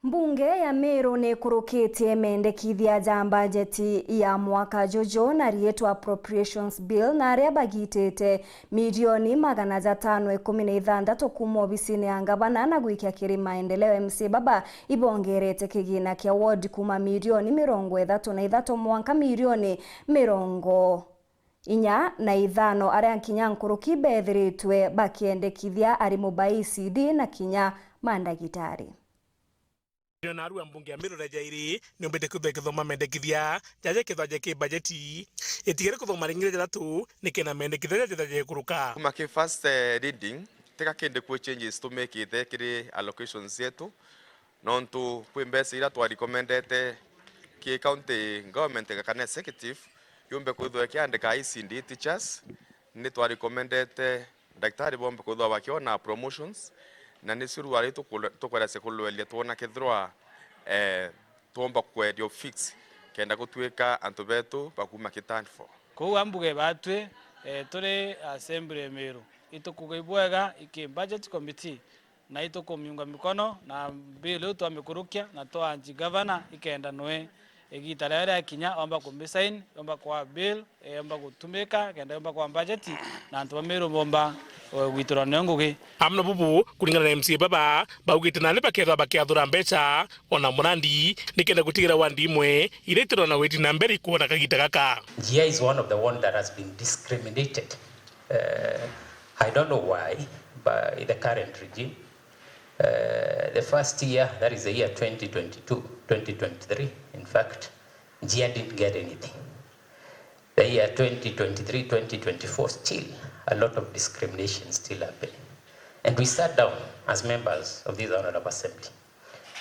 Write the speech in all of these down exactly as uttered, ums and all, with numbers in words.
Mbunge ya Meru ni ikurukitie mendekithia ja mbajeti ya mwaka juju na riitwa Appropriations Bill, na aria bagitite mirioni magana jatano ikumi na ithanthatu kuuma obisine ya ngavana na gwikia kiri Maendeleo M C A baba ibongerete kigina kia ward kuuma mirioni mirongo ithatu na ithatu mwanka mirioni mirongo inya na ithano, aria nkinya nkuruki beethiritwe bakiendekithia arimu ba E C D na kinya mandagitari. Narua mbunge ya Meru rita jairi niumbite kwithwa ikithoma mendekithia jaja ikithwa jaki bajeti. Itigere kuthoma ringi rita jathatu nikenda mendekithia jaja jaja ikuruka. Kuma ki first, eh, reading, tiga kindi kwi changes tumikite kiri allocations cietu, nontu kwi mbeca iria twa recommendete ki county government kana executive yumbe kwithwa ikiandika E C D teachers, ni twa recommendete ndagitari bombe kwithwa bakiona promotions, na nicio rwari tukule-, tukweresia kulweria twona kethirwa, eh, twomba kweria fix kenda gutwika antu betu bakuma ki turn four. Kou ambuge batwi, eh, turi assembly ya Meru, itukuga ibwega iki budget committee, na itukumiunga mikono na bill iu twamikurukia na twanji gavana ikenda nwe igita riria riakinya omba kumisign, omba kwa bill, eh, omba gutumika, kenda omba kwa budget, na antu ba Meru bomba, eh, gwitirwa nio ngugi. Amwe na bubu, kuringana na M C A baba, baugite nandi bakethwa bakiathura mbeca ona murandi, nikenda gutigira wandi imwe iria itirona witi na mbere ikuona kagita gaka. Njia is one of the one that has been discriminated. Uh, I don't know why, by the current regime. Uh, the first year, that is the year twenty twenty-two, twenty twenty-three, in fact, Njia didn't get anything. The year twenty twenty-three, twenty twenty-four, still a lot of discrimination still happening. And we sat down as members of this Honorable Assembly.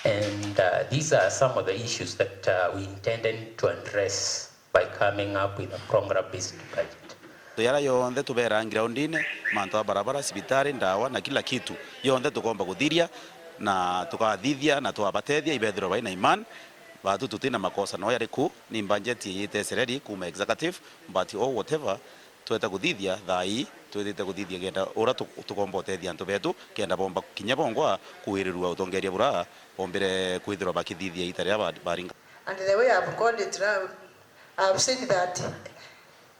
And, uh, these are some of the issues that, uh, we intended to address by coming up with a program-based budget. Jaria yonthe tuberaa groundine, mantu a barabara, cibitari, ndawa na kila kitu, yonthe tukomba kuthiria na tukathithia na twabatethia ibethirwa baina imani. Batu tutina makosa no yari ku, ni budget iyite sereri kuma executive, but all whatever, twete kuthithia thaa ii, twithite kuthithia kenda uria tu-, tukomba utethia antu betu, kenda bomba kinya bongwa kuwirirua utongeria bura bombire kwithirwa bakithithia ita riria ba-, baringa. And the way I've gone it round, I've seen that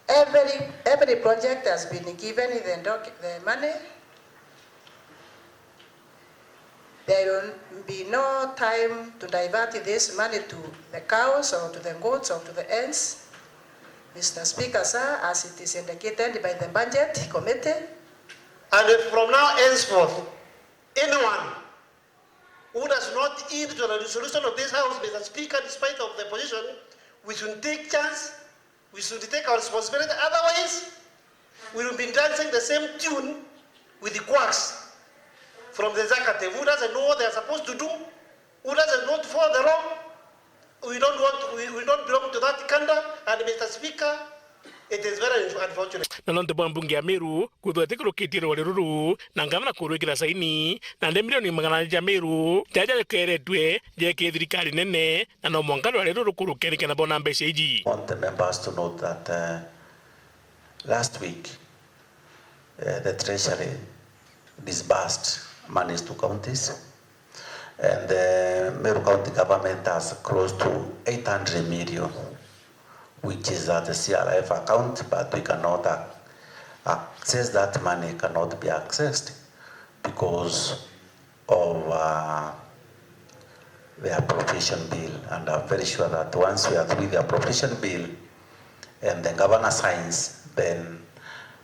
every, every project has been given the doc-, the money. There will be no time to divert this money to the cows or to the goats or to the hens. Mister Speaker, sir, as it is indicated by the budget committee. And from now henceforth, anyone who does not heed to the resolution of this House, Mister Speaker, despite of the position, we should take chance, we should take our responsibility. Otherwise, we will be dancing the same tune with the quacks from the executive, who doesn't know what they are supposed to do, who doesn't know to follow the law. We don't want, we, we don't belong to that kanda, and Mister Speaker, it is very unfortunate. Na nontu bwa mbunge ya Meru kwithwa itikurukitie rwari ruru na ngavana kurwikira saini, na nde milioni magana ja Meru jaja jakeretwe jeke thirikari nene, na no mwanka rwari ruru rukuruke nikenda bona mbeca iji. Want the members to note that, uh, last week, uh, the Treasury disbursed monies to counties, and the Meru County government has close to eight hundred million, which is at the C R F account, but we cannot ac-, access that money, cannot be accessed because of, uh, the appropriation bill, and I'm very sure that once we are through the appropriation bill and the governor signs, then,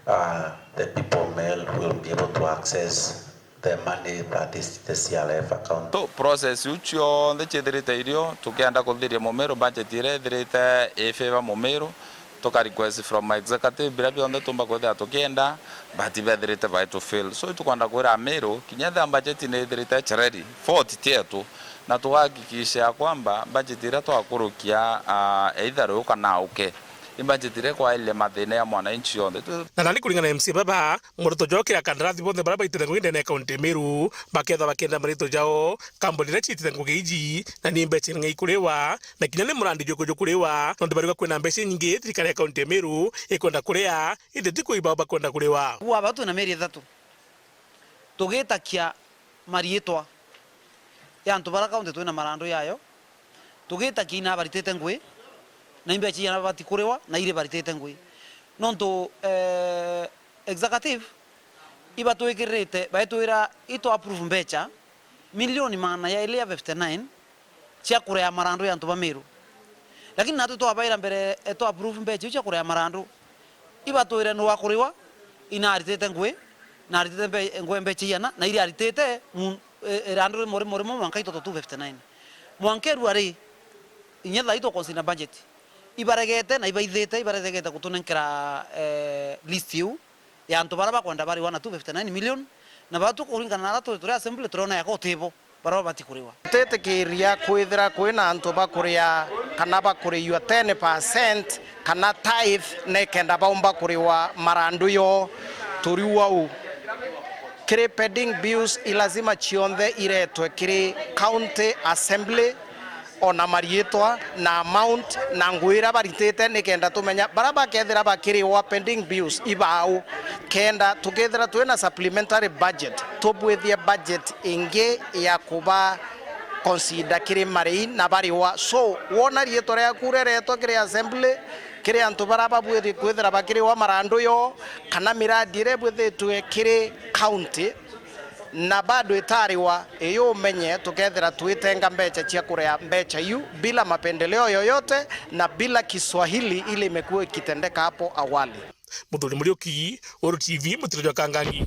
uh, the people of Meru will be able to access the money that is the C R F account. So, process iu cionthe ciithirite irio, tukienda kuthiria Mumiru budget iria ithirite i favor Mumiru, tuka request from my executive, biria bionthe tumba kwithira tukienda, but bethirite bai to fail. So, itukwenda kwira Amiru, kinya ethira budget ni ithirite chareri, fault ti yetu, na tugahakikisha ya kwamba budget iria twakurukia, ah, either riu kana uke, i budget iria ikwairia mathina ya mwananchi yonthe. Tu- Na nandi kuringana na M C A baba, muruto jwa kira kandarathi bonthe baria baitite ngugi ndene ya kaunti ya Meru, bakethwa bakienda marito jao, kambuni iria ciitite ngugi iji, na ni mbeca ing'ai kuriwa, na kinya ni murandi jwiku jukuriwa, nontu bariuga kwina mbeca inyingi thirikari ya kaunti ya Meru ikwenda kuria, indi ti kuiba bakwenda kuriwa. Kuwa batu na mieri ithatu, tugitakia mariitwa, ya antu bara kaunti twina marandu yayo, tugitakia ina baritite ngui, na imbecha iana babati kuriwa, na iri baritite ngui. Nontu, eh, executive ibatwikirite, baitwira itwa approve mbecha milioni magana yairi ya fifty nine cia kuria marandu ya antu ba Meru. Lakini natwe twabaira mbere, eh, twa approve mbecha iu cia kuria marandu, ibatwire nuu akuriwa, inaritite ngui, naritite mbe-, ngui mbecha iana, na iria aritite mu-, e, e, randu rimwe rimwe rimwe mwanka itwe two fifty nine. Mwanka irua ri, inya thaa ii twa consider budget, ibaregete na ibaithite, ibaregete gutunenkera, eh, list iu ya antu bara bakwenda bariwa na two fifty nine million, na bara tukuringana na ara turi, turi assembly, turona yako utibo, bara babati kuriwa. Tutitikiria kwithira kwina antu bakuria kana bakuriwa ten percent kana tithe, nikenda baumba kuriwa marandu yoo. Turiuga uu, kiri pending bills, i lazima cionthe iretwe kiri county assembly, ona mariitwa na amount na ngui iria baritite, nikenda tumenya bara bakethira bakiriwa pending bills ibaau, kenda tukethira twina supplementary budget, tubwithie budget ingi ya kuba consider kiri marii na bariwa. So, wona riitwa riaku riretwa kiri assembly, kiri antu bara babwithie kwithira bakiriwa marandu yoo, kana miradi iria ibwithitwe kiri county, na bado itariwa, iyo umenye tukethira twitenga mbecha cia kuria mbecha iu bila mapendeleo yoyote na bila kiswahili ile imekuwa ikitendeka hapo awali. Muthuri Muriuki, Weru T V, Mutiro jwa Kangangi.